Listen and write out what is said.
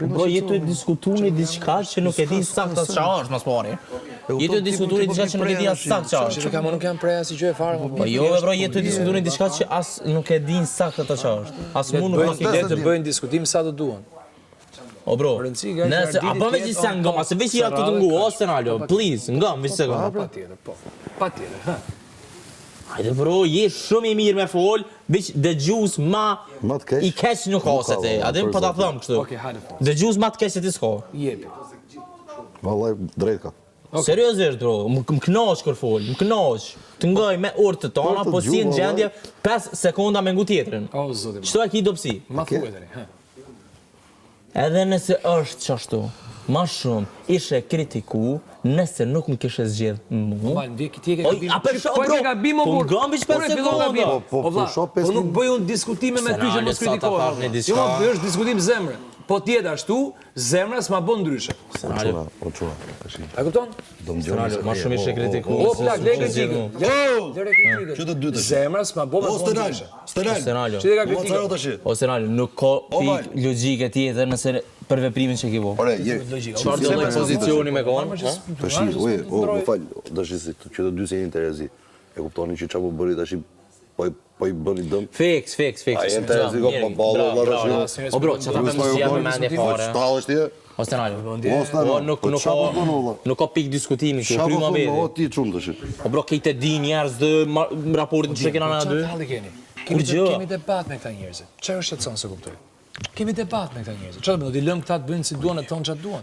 Bro, je tu diskutu një diçka që nuk e di saktë as çfarë është mas pari. Je tu diskutu një diçka që nuk e di as saktë çfarë është. Që kam nuk jam prej asnjë gjë fare. Po jo, bro, je tu diskutu një diçka që as nuk e din saktë atë çfarë është. As mu nuk ma ke Le të bëjnë diskutim sa të duan. O bro, nëse a bën veç se ngëm, ase veç ja të të ngu, ose nalo, please, ngëm veç sekond. Patjetër, po. Patjetër, ha. Hajde bro, je shumë i mirë me fol, veç dëgjues ma Ma të keq. i keq nuk ka se ti. A din po ta them kështu. Okej, hajde fol. Dëgjues ma të keq se ti s'ka. Jepi. Vallai drejt ka. Seriozisht bro, më, më kënaq kur fol, më kënaq. Të ngoj me orë të tana, Orë të po si në gjuhë, gjendje 5 sekonda me ngu tjetrin. O zoti. Çto e ki dobësi? Ma thuaj tani, ha. Edhe nëse është qashtu, ma shumë ishe kritiku nëse nuk më kishe zgjedh mu. Mal, ndje ti e ke Oj, gabim. a për Po bro, e ke gabim o po burr. ngam veç Kur pesë e fillon sekonda. gabim? Po, po, O vlla, po, shoh Po pesë nuk min- bëj unë diskutime me ty që Senale, mos sa ta kritikohem. thash një diçka. Jo, ma bësh diskutim zemre. Po të jetë ashtu, zemra s'ma bën ndryshe. O çuna, o çuna. Tash. A kupton? Do më dëgjoni. Senale, ma shumë ishe kritiku. O plak, le se s'më kishe zgjedh kritikën. mu. Le lëre kritikën. Që të dy tash. Zemra s'ma bën O ma bën Stenal, ndryshe. Stenal. Stenal. Që ka Po ma kritikën? caro tash. O Senal, nuk ka Val. pikë logjike tjetër nëse për veprimin që ke bo. Ore, je. Çfarë do lloj pozicioni me kon? Tash, oj, o, më fal, tash se që të dy se jeni terezi. E kuptoni që çfarë po bëri tash po i po i bëni dëm. Fiks, fiks, fiks. A je në terezi, ko, po ballo, valla, tash. O bro, që ta them s'jep vëmendje fare. Çfarë është ti? O Senal. O Stenal. O nuk Po nuk çfarë ka po bën, o, vlla? nuk ka pikë diskutimi këtu, Çfarë kryma po thonë, o veti. ti çun tash. O bro, këtë e di njerëz dhe ma- raportin që kena na dy. Çfarë halli keni? Kemi Kur gjë? kemi debat me këta njerëz. Çfarë është shqetëson se kuptoj? Kemi debat me këta njerëz. Çfarë do të bëjmë? Do t'i lëmë këta të bëjnë si duan e të thonë çfarë duan.